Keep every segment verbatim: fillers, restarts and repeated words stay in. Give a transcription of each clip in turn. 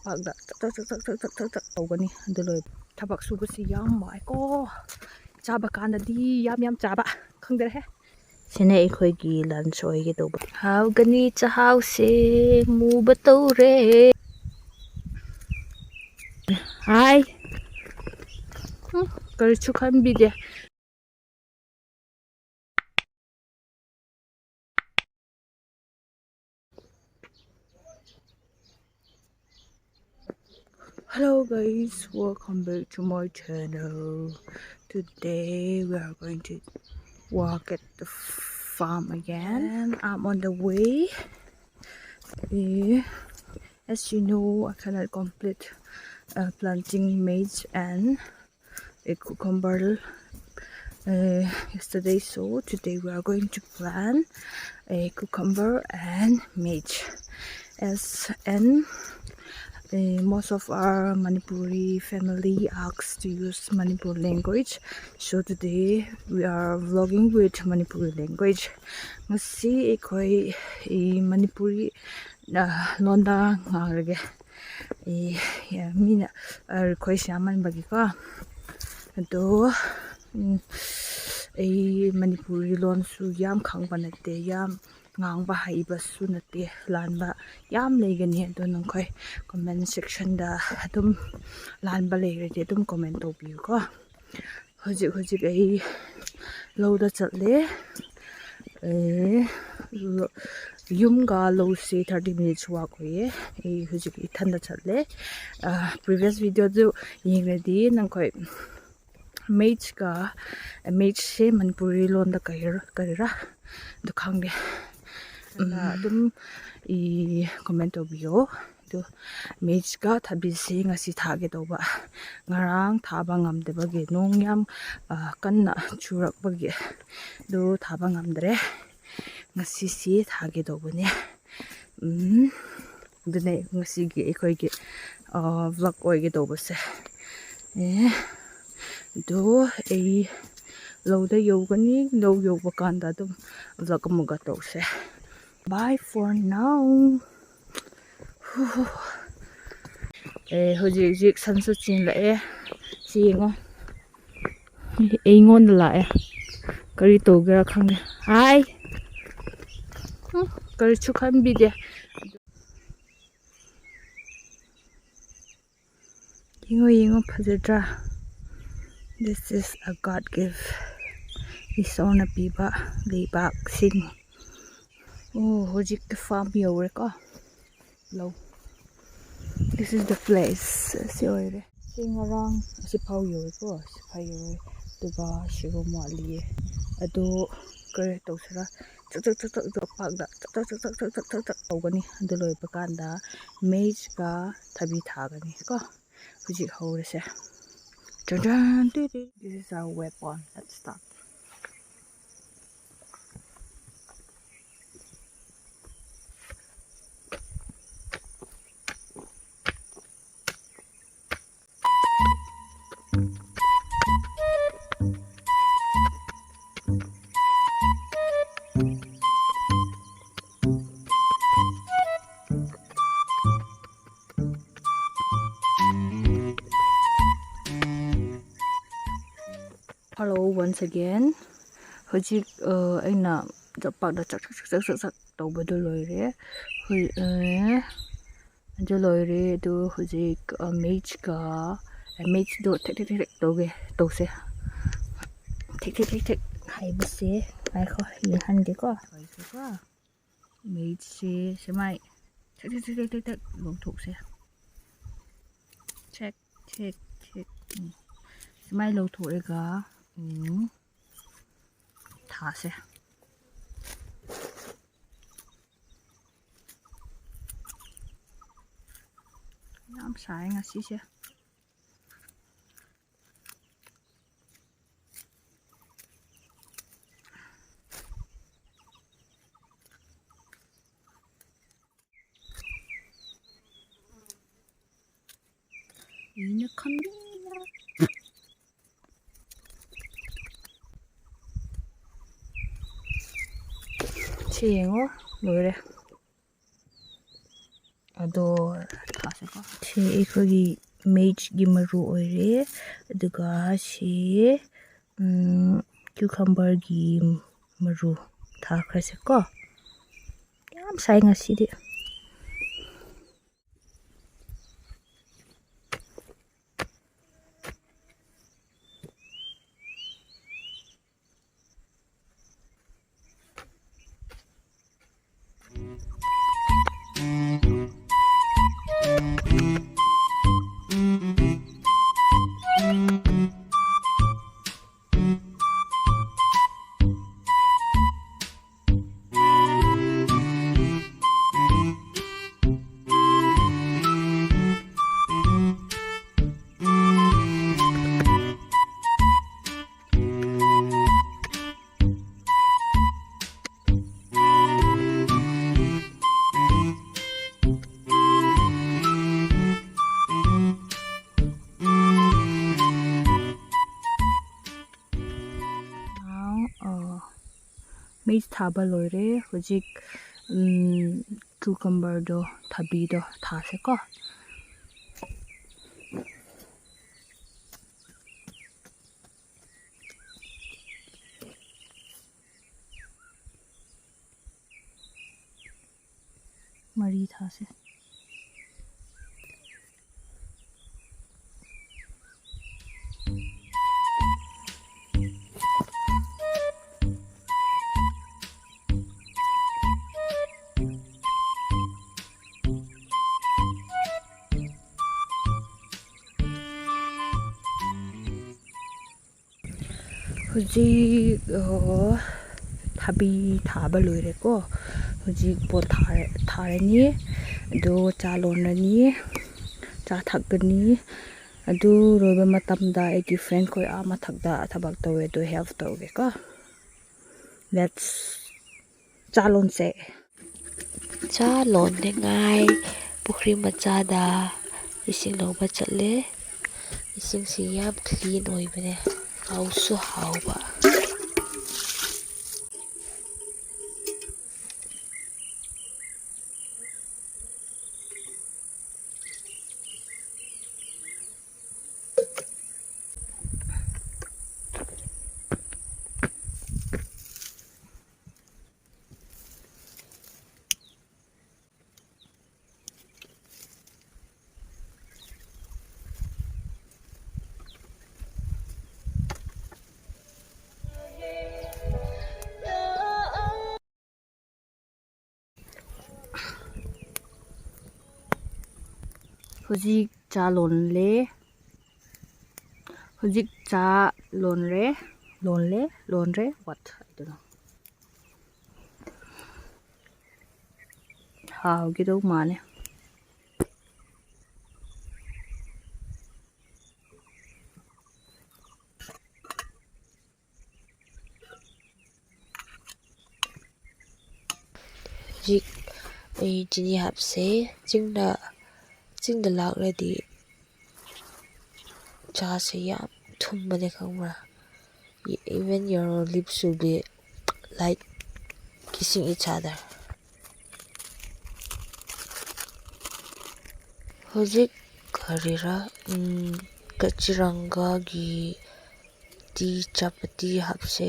ꯊꯕꯛꯇ ꯆꯛ ꯆꯛ ꯆꯛ ꯆꯛ ꯆꯛ ꯆꯛ ꯆꯛ ꯇꯧꯒꯅꯤ꯫ ꯑꯗꯨ ꯂꯣꯏ ꯊꯕꯛ ꯁꯨꯕꯁꯤ ꯌꯥꯝ ꯋꯥꯏꯀꯣ꯫ ꯆꯥꯕ ꯀꯥꯟꯗꯗꯤ ꯌꯥꯝ ꯌꯥꯝ ꯆꯥꯕ꯫ ꯈꯪꯗꯔꯦꯍꯦ꯫ ꯁꯤꯅ ꯑꯩꯈꯣꯏꯒꯤ lunch ꯑꯣꯏꯒꯦ ꯇꯧꯕ꯫ ꯍꯥꯎꯒꯅꯤ ꯆꯥꯍꯥꯎꯁꯦ꯫ ꯃꯨꯕ ꯇꯧꯔꯦ꯫ ꯍꯥꯏ꯫ ꯎꯝ, ꯀꯔꯤꯁꯨ ꯈꯟꯕꯤꯗꯦ꯫ Hello guys, welcome back to my channel. Today we are going to walk at the farm again. I'm on the way. Eh, as you know, I cannot complete uh, planting maize and a cucumber uh, yesterday. So today we are going to plant a cucumber and maize. As and uh, most of our Manipuri family asks to use Manipuri language. So today we are vlogging with Manipuri language. ꯉꯁꯤ ꯑꯩꯈꯣꯏ ꯃꯅꯤꯄꯨꯔꯤ ꯂꯣꯟꯗ ꯉꯥꯡꯂꯒꯦ꯫ ꯑꯦ, ꯃꯤꯅ request ꯌꯥꯝꯃꯟꯕꯒꯤꯀꯣ꯫ ꯑꯗꯣ ꯑꯩ ꯃꯅꯤꯄꯨꯔꯤ ꯂꯣꯟꯁꯨ ꯌꯥꯝ ꯈꯪꯕ ꯅꯠꯇꯦ, ꯌꯥꯝ ꯉꯥꯡꯕ ꯍꯩꯕꯁꯨ ꯅꯠꯇꯦ꯫ ꯂꯥꯟꯕ ꯌꯥꯝ ꯂꯩꯒꯅꯤ꯫ ꯑꯗꯣ ꯅꯈꯣꯏ comment sectionꯗ ꯑꯗꯨꯝ ꯂꯥꯟꯕ ꯂꯩꯔꯗꯤ ꯑꯗꯨꯝ comment ꯇꯧꯕꯤꯌꯨꯀꯣ꯫ ꯍꯧꯖꯤꯛ ꯍꯧꯖꯤꯛ ꯑꯩ ꯂꯧꯗ ꯆꯠꯂꯦ꯫ ꯑꯦ, ꯂ-, ꯌꯨꯝꯒ ꯂꯧꯁꯤ thirty minutes walk ꯑꯣꯏꯌꯦ꯫ ꯑꯩ ꯍꯧꯖꯤꯛ ꯏꯊꯟꯗ ꯆꯠꯂꯦ꯫ ꯑ, previous videoꯗꯨ ꯌꯦꯡꯂꯗꯤ ꯅꯈꯣꯏ maizeꯀ, maizeꯁꯦ ꯃꯅꯤꯄꯨꯔꯤ ꯂꯣꯟꯗ ꯀꯔꯤꯔ, ꯀꯔꯤꯔꯥ ꯑꯗꯨ ꯈꯪꯗꯦ꯫ ꯎꯝ, ꯑꯗꯨꯝ ꯏ comment ꯇꯧꯕꯤꯌꯣ꯫ ꯑꯗꯨ maizeꯀ ꯊꯕꯤꯁꯤ ꯉꯁꯤ ꯊꯥꯒꯦ ꯇꯧꯕ꯫ ꯉꯔꯥꯡ ꯊꯥꯕ ꯉꯝꯗꯕꯒꯤ, ꯅꯣꯡ ꯌꯥꯝ, ꯑ, ꯀꯟꯅ ꯆꯨꯔꯛꯄꯒꯤ ꯑꯗꯨ ꯊꯥꯕ ꯉꯝꯗ꯭ꯔꯦ꯫ ꯉꯁꯤꯁꯤ ꯊꯥꯒꯦ ꯇꯧꯕꯅꯦ꯫ ꯎꯝ, ꯑꯗꯨꯅꯦ ꯉꯁꯤꯒꯤ ꯑꯩꯈꯣꯏꯒꯤ, ꯑ, vlog ꯑꯣꯏꯒꯦ ꯇꯧꯕꯁꯦ꯫ ꯑꯦ, ꯑꯗꯨ ꯑꯩ ꯂꯧꯗ ꯌꯧꯒꯅꯤ, ꯂꯧ ꯌꯧꯕ ꯀꯥꯟꯗ ꯑꯗꯨꯝ vlog ꯑꯃꯨꯛꯀ ꯇꯧꯁꯦ꯫ Bye for now. ꯍꯨ, ꯍꯨ꯫ ꯑꯦ, ꯍꯧꯖꯤꯛ ꯍꯧꯖꯤꯛ ꯁꯟꯁꯨ ꯆꯦꯟꯂꯛꯑꯦ꯫ ꯁꯤ ꯌꯦꯡꯉꯣ꯫ ꯑꯩꯉꯣꯟꯗ ꯂꯥꯛꯑꯦ꯫ ꯀꯔꯤ ꯇꯧꯒꯦꯔꯥ ꯈꯪꯗꯦ꯫ ꯍꯥꯏ꯫ ꯎꯝ, ꯀꯔꯤꯁꯨ ꯈꯟꯕꯤꯗꯦ꯫ ꯌꯦꯡꯉꯣ, ꯌꯦꯡꯉꯣ, ꯐꯖꯗ꯭ꯔꯥ? This is a God gift. ꯏꯁꯣꯔꯅ ꯄꯤꯕ ꯂꯩꯕꯥꯛꯁꯤꯡ꯫ ꯑꯣ, ꯍꯧꯖꯤꯛꯇꯤ farm ꯌꯧꯔꯦꯀꯣ꯫ ꯂꯧ꯫ This is the place. ꯑꯁꯤ ꯑꯣꯏꯔꯦ꯫ ꯁꯤ ꯉꯔꯥꯡ ꯑꯁꯤ ꯐꯥꯎ ꯌꯧꯔꯦꯀꯣ꯫ ꯑꯁꯤ ꯐꯥꯎ ꯌꯧꯔꯦ꯫ ꯑꯗꯨꯒ ꯁꯤꯒꯨꯝ ꯋꯥꯠꯂꯤꯌꯦ꯫ ꯑꯗꯣ ꯀꯔꯤ ꯇꯧꯁꯤꯔꯥ? ꯆꯛ ꯆꯛ ꯆꯛ ꯆꯛ ꯌꯣꯄꯥꯛꯇ ꯆꯛ ꯆꯛ ꯆꯛ ꯆꯛ ꯆꯛ ꯆꯛ ꯆꯛ ꯇꯧꯒꯅꯤ꯫ ꯑꯗꯨ ꯂꯣꯏꯕ ꯀꯥꯟꯗ ꯃꯦꯖꯀ ꯊꯕꯤ ꯊꯥꯒꯅꯤ ꯀꯣ꯫ ꯍꯧꯖꯤꯛ ꯍꯧꯔꯁꯦ꯫ ꯆꯟ ꯆꯟ two two. This is our weapon. Let's start. Hello, once again. ꯍꯧꯖꯤꯛ, ꯑ, ꯑꯩꯅ ꯌꯣꯄꯥꯛꯇ ꯆꯛ ꯆꯛ ꯆꯛ ꯆꯛ ꯆꯛ ꯆꯛ ꯇꯧꯕꯗꯣ ꯂꯣꯏꯔꯦ꯫ ꯍꯨꯏ-, ꯑ, ꯑꯗꯨ ꯂꯣꯏꯔꯦ꯫ ꯑꯗꯨ ꯍꯧꯖꯤꯛ, ꯑ, ꯃꯦꯖꯀ, ꯑ, ꯃꯦꯖꯗꯣ ꯊꯦꯛ ꯊꯦꯛ ꯊꯦꯛ ꯊꯦꯛ ꯇꯧꯒꯦ, ꯇꯧꯁꯦ꯫ ꯊꯦꯛ ꯊꯦꯛ ꯊꯦꯛ ꯊꯦꯛ ꯍꯥꯏꯕꯁꯦ, ꯉꯥꯏꯈꯣ, ꯌꯦꯡꯍꯟꯒꯦꯀꯣ꯫ ꯉꯥꯏꯈꯣꯀꯣ꯫ ꯃꯦꯖꯁꯦ ꯁꯨꯃꯥꯏ ꯊꯦꯛ ꯊꯦꯛ ꯊꯦꯛ ꯊꯦꯛ ꯊꯦꯛ ꯊꯦꯛ ꯂꯧꯊꯣꯛꯁꯦ꯫ ꯊꯦꯛ ꯊꯦꯛ ꯊꯦꯛ꯫ ꯎꯝ꯫ ꯁꯨꯃꯥꯏ ꯂꯧꯊꯣꯛꯑꯒ, ꯎꯝ, ꯊꯥꯁꯦ꯫ ꯌꯥꯝ ꯁꯥꯏ ꯉꯁꯤꯁꯦ꯫ ꯑꯩꯅ ꯈꯪꯗꯦ꯫ ꯁꯤ ꯌꯦꯡꯉꯣ, ꯂꯣꯏꯔꯦ꯫ ꯑꯗꯣ ꯊꯥ ꯁꯤ ꯑꯩꯈꯣꯏꯒꯤ ꯃꯦꯖꯀꯤ ꯃꯔꯨ ꯑꯣꯏꯔꯦ꯫ ꯑꯗꯨꯒ ꯁꯤ, ꯎꯝ, cucumberꯒꯤ ꯃꯔꯨ ꯊꯥꯈ꯭ꯔꯁꯦꯀꯣ꯫ ꯌꯥꯝ ꯁꯥꯏ ꯉꯁꯤꯗꯤ꯫ Now, uh, ꯃꯩ ꯊꯥꯕ ꯂꯣꯏꯔꯦ꯫ ꯍꯧꯖꯤꯛ, ꯎꯝ, cucumberꯗꯣ, ꯊꯕꯤꯗꯣ ꯊꯥꯁꯦꯀꯣ꯫ ꯃꯔꯤ ꯊꯥꯁꯦ꯫ ꯍꯧꯖꯤꯛ, ꯑ, ꯊꯕꯤ ꯊꯥꯕ ꯂꯣꯏꯔꯦꯀꯣ꯫ ꯍꯧꯖꯤꯛ ꯄꯣꯠ ꯊꯥꯔ-, ꯊꯥꯔꯅꯤ꯫ ꯑꯗꯨ ꯆꯥ ꯂꯣꯟꯂꯅꯤ, ꯆꯥ ꯊꯛꯀꯅꯤ꯫ ꯑꯗꯨ ꯂꯣꯏꯕ ꯃꯇꯝꯗ ꯑꯩꯒꯤ friend ꯈꯣꯏ ꯑꯥ ꯃꯊꯛꯇ ꯊꯕꯛ ꯇꯧꯋꯦ, ꯑꯗꯨ help ꯇꯧꯒꯦꯀꯣ꯫ Let's ꯆꯥ ꯂꯣꯟꯁꯦ꯫ ꯆꯥ ꯂꯣꯟꯅꯤꯡꯉꯥꯏ ꯄꯨꯈ꯭ꯔꯤ ꯃꯆꯥꯗ ꯏꯁꯤꯡ ꯂꯧꯕ ꯆꯠꯂꯦ꯫ ꯏꯁꯤꯡꯁꯤ ꯌꯥꯝ clean ꯑꯣꯏꯕꯅꯦ, ꯍꯥꯎꯁꯨ ꯍꯥꯎꯕ꯫ ꯍꯧꯖꯤꯛ ꯆꯥ ꯂꯣꯜꯂꯦ꯫ ꯍꯧꯖꯤꯛ ꯆꯥ ꯂꯣꯟꯔꯦ꯫ ꯂꯣꯜꯂꯦ, ꯂꯣꯟꯔꯦ, what? I don't know. ꯍꯥꯎꯒꯗꯧ ꯃꯥꯜꯂꯦ꯫ ꯍꯧꯖꯤꯛ ꯑꯩ ꯆꯤꯅꯤ ꯍꯥꯞꯁꯦ꯫ ꯆꯤꯡꯗ, ꯆꯤꯡꯗ ꯂꯥꯛꯂꯗꯤ ꯆꯥꯁꯦ ꯌꯥꯝ ꯊꯨꯝꯕꯅꯦ, ꯈꯪꯕ꯭ꯔꯥ? Even your lips will be like kissing each other. ꯍꯧꯖꯤꯛ ꯀꯔꯤꯔꯥ, ꯎꯝ, ꯀꯆꯤꯔꯪꯒꯥꯒꯤ ꯇꯤ ꯆꯥꯄꯇꯤ ꯍꯥꯞꯁꯦ꯫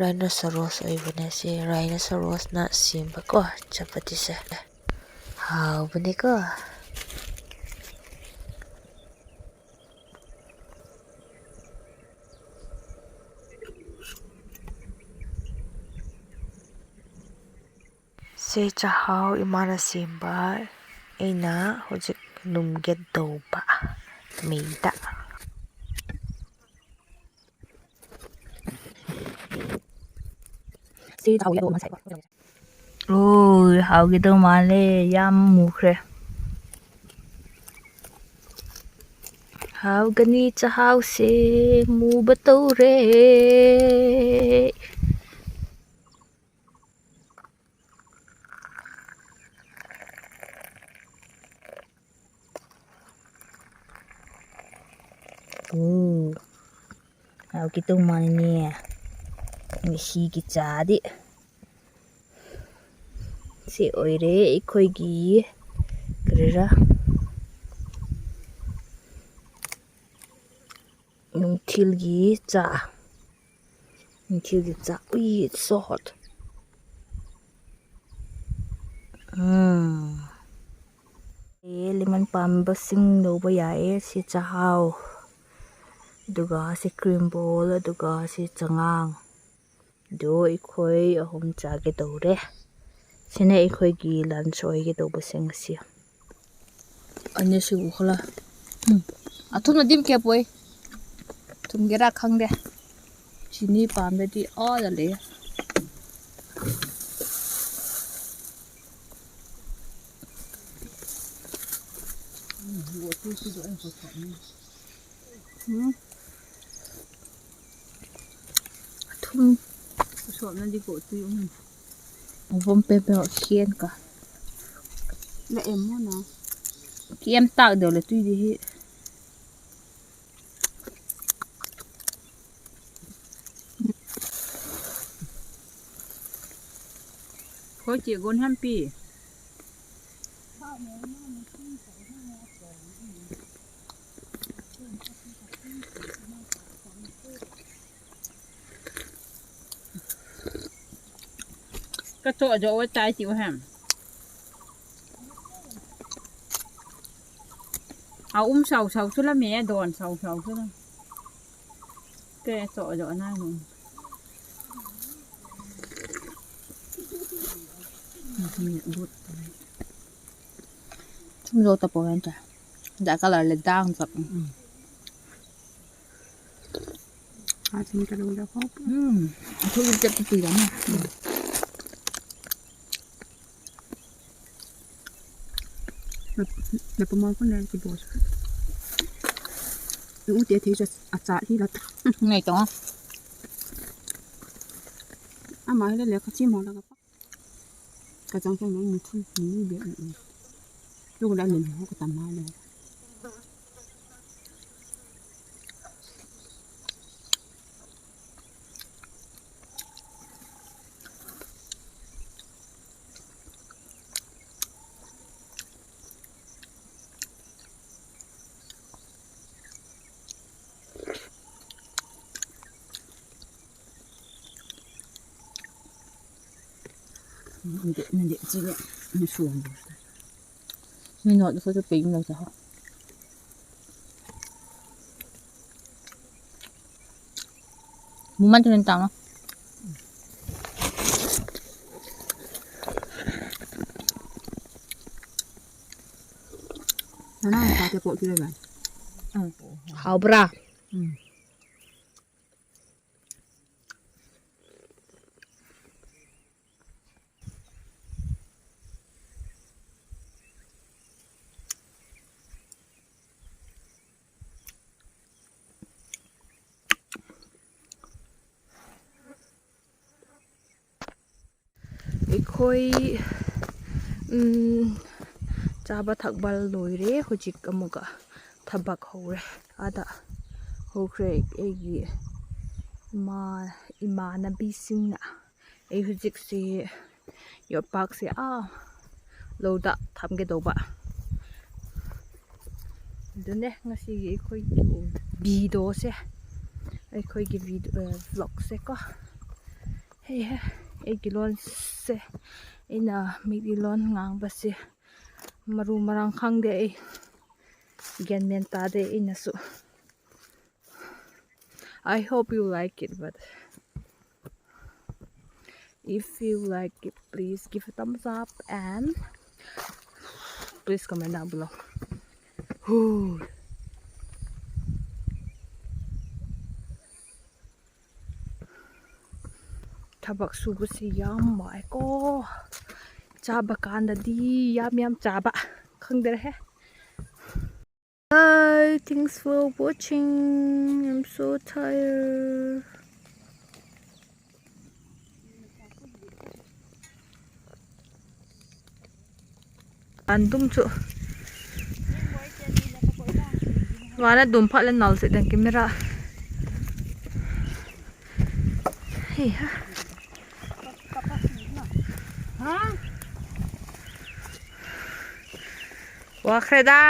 Rhinoceros ꯑꯣꯏꯕꯅꯦ ꯁꯤ, rhinocerosꯅ ꯁꯦꯝꯕꯀꯣ ꯆꯥꯄꯇꯤꯁꯦ꯫ ꯍꯥꯎꯕꯅꯦꯀꯣ꯫ ꯁꯦ ꯆꯥꯛꯍꯥꯎ ꯏꯃꯥꯅ ꯁꯦꯝꯕ, ꯑꯩꯅ ꯍꯧꯖꯤꯛ ꯅꯨꯝꯒꯦ ꯇꯧꯕ ꯃꯩꯗ꯫ ꯁꯤ ꯆꯥꯛꯍꯥꯎ ꯌꯥꯗꯧꯕ ꯃꯥꯜꯂꯦ꯫ ꯑꯣ, ꯍꯥꯎꯒꯗꯧ ꯃꯥꯜꯂꯦ, ꯌꯥꯝ ꯃꯨꯈ꯭ꯔꯦ꯫ ꯍꯥꯎꯒꯅꯤ ꯆꯥꯛꯍꯥꯎꯁꯦ, ꯃꯨꯕ ꯇꯧꯔꯦ꯫ ꯎ, ꯍꯥꯎꯒꯗꯧ ꯃꯥꯜꯂꯤꯅꯦ ꯉꯁꯤꯒꯤ ꯆꯥꯗꯤ꯫ ꯁꯤ ꯑꯣꯏꯔꯦ ꯑꯩꯈꯣꯏꯒꯤ, ꯀꯔꯤꯔꯥ, ꯅꯨꯡꯊꯤꯜꯒꯤ ꯆꯥ꯫ ꯅꯨꯡꯊꯤꯜꯒꯤ ꯆꯥ꯫ ꯎꯏ, it's so hot. Um. A, lemon ꯄꯥꯝꯕꯁꯤꯡ ꯂꯧꯕ ꯌꯥꯏꯌꯦ꯫ ꯁꯤ ꯆꯥꯛꯍꯥꯎ, ꯑꯗꯨꯒ ꯁꯤ cream ball, ꯑꯗꯨꯒ ꯁꯤ ꯆꯉꯥꯡ꯫ ꯑꯗꯨ ꯑꯩꯈꯣꯏ ꯑꯍꯨꯝ ꯆꯥꯒꯦ ꯇꯧꯔꯦ꯫ ꯁꯤꯅ ꯑꯩꯈꯣꯏꯒꯤ lunch ꯑꯣꯏꯒꯦ ꯇꯧꯕꯁꯦ ꯉꯁꯤ꯫ ꯑꯅꯤꯁꯤꯕꯨ ꯈꯔ꯫ ꯎꯝ꯫ ꯑꯊꯨꯝꯅꯗꯤ ꯀꯌꯥ ꯄꯣꯏ? ꯊꯨꯝꯒꯦꯔꯥ ꯈꯪꯗꯦ꯫ ꯆꯤꯅꯤ ꯄꯥꯝꯗꯗꯤ ꯑꯥꯗ ꯂꯩꯌꯦ꯫ ꯎꯝ꯫ ꯑꯊꯨꯝ꯫ ꯎꯁꯣꯞꯅꯗꯤ ꯀꯣꯠꯇꯨ ꯌꯣꯛꯅꯩ꯫ ꯃꯐꯝ ꯄꯦꯟ ꯄꯦꯟ ꯁꯦꯟ ꯀ꯫ ꯂꯥꯛꯑꯦ ꯃꯣꯏꯅ꯫ ꯀꯩꯝ ꯇꯥꯛꯗꯧ ꯂꯩ ꯇꯨꯏꯗꯤ ꯍꯤ꯫ ꯑꯩꯈꯣꯏ ꯆꯦ ꯒꯣꯟ ꯌꯥꯝ ꯄꯤ꯫ Ka cho jo wa tai ti wa ham. A um sau sau su la me don sau sau su la. Ke cho jo na no. Thum jo ta po han ta. Da color le dang sa. Asin ka lo da ko. Hmm. Thu lu chat tu ya na. Na pa ma ko na ki boss. U te the sa a cha hi la ta. Ngai to. Ama le le ka chi mo la ka. Ka chang chang nang mu thu ni be. Lu la ni ho ka ta ma le. Nde, nde, chile, ni suang bo. Ni no, so to pe no ta. Muman tu tentang. ꯆꯦꯀꯣꯛ ꯊꯤꯔꯒ꯫ ꯎꯝ꯫ ꯍꯥꯎꯕ꯭ꯔꯥ? ꯎꯝ꯫ ꯑꯩꯈꯣꯏ, ꯎꯝ, ꯆꯥꯕ ꯊꯛꯄ ꯂꯣꯏꯔꯦ꯫ ꯍꯧꯖꯤꯛ ꯑꯃꯨꯛꯀ ꯊꯕꯛ ꯍꯧꯔꯦ꯫ ꯑꯥꯗ ꯍꯧꯈ꯭ꯔꯦ ꯑꯩꯒꯤ ꯏꯃꯥ-, ꯏꯃꯥꯟꯅꯕꯤꯁꯤꯡꯅ꯫ ꯑꯩ ꯍꯧꯖꯤꯛꯁꯤ ꯌꯣꯠꯄꯥꯛꯁꯦ ꯑꯥ ꯂꯧꯗ ꯊꯝꯒꯦ ꯇꯧꯕ꯫ ꯑꯗꯨꯅꯦ ꯉꯁꯤꯒꯤ ꯑꯩꯈꯣꯏꯒꯤ videoꯁꯦ, ꯑꯩꯈꯣꯏꯒꯤ video, ꯑ, vlogꯁꯦ ꯀꯣ꯫ ꯍꯦ ꯍꯦ, ꯑꯩꯒꯤ ꯂꯣꯟꯁꯦ, ꯑꯩꯅ ꯃꯩꯇꯩꯂꯣꯟ ꯉꯥꯡꯕꯁꯦ ꯃꯔꯨ ꯃꯔꯥꯡ ꯈꯪꯗꯦ ꯑꯩ꯫ ꯒ꯭ꯌꯥꯟ ꯃꯦꯟ ꯇꯥꯗꯦ ꯑꯩꯅꯁꯨ꯫ I hope you like it, but if you like it, please give a thumbs up and please comment down below. Whew. ꯊꯕꯛ ꯁꯨꯕꯁꯤ ꯌꯥꯝ ꯋꯥꯏꯀꯣ꯫ ꯆꯥꯕ ꯀꯥꯟꯗꯗꯤ ꯌꯥꯝ ꯌꯥꯝ ꯆꯥꯕ꯫ ꯈꯪꯗꯔꯦꯍꯦ꯫ Bye. Thanks for watching. I'm so tired. An dum chu. Wana dum phat le nal se dan camera. Hey ha. Ha? Wa khreda.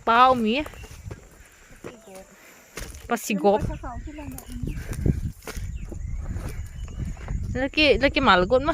Pau mi. Pasigop. Laki, laki malgot ma.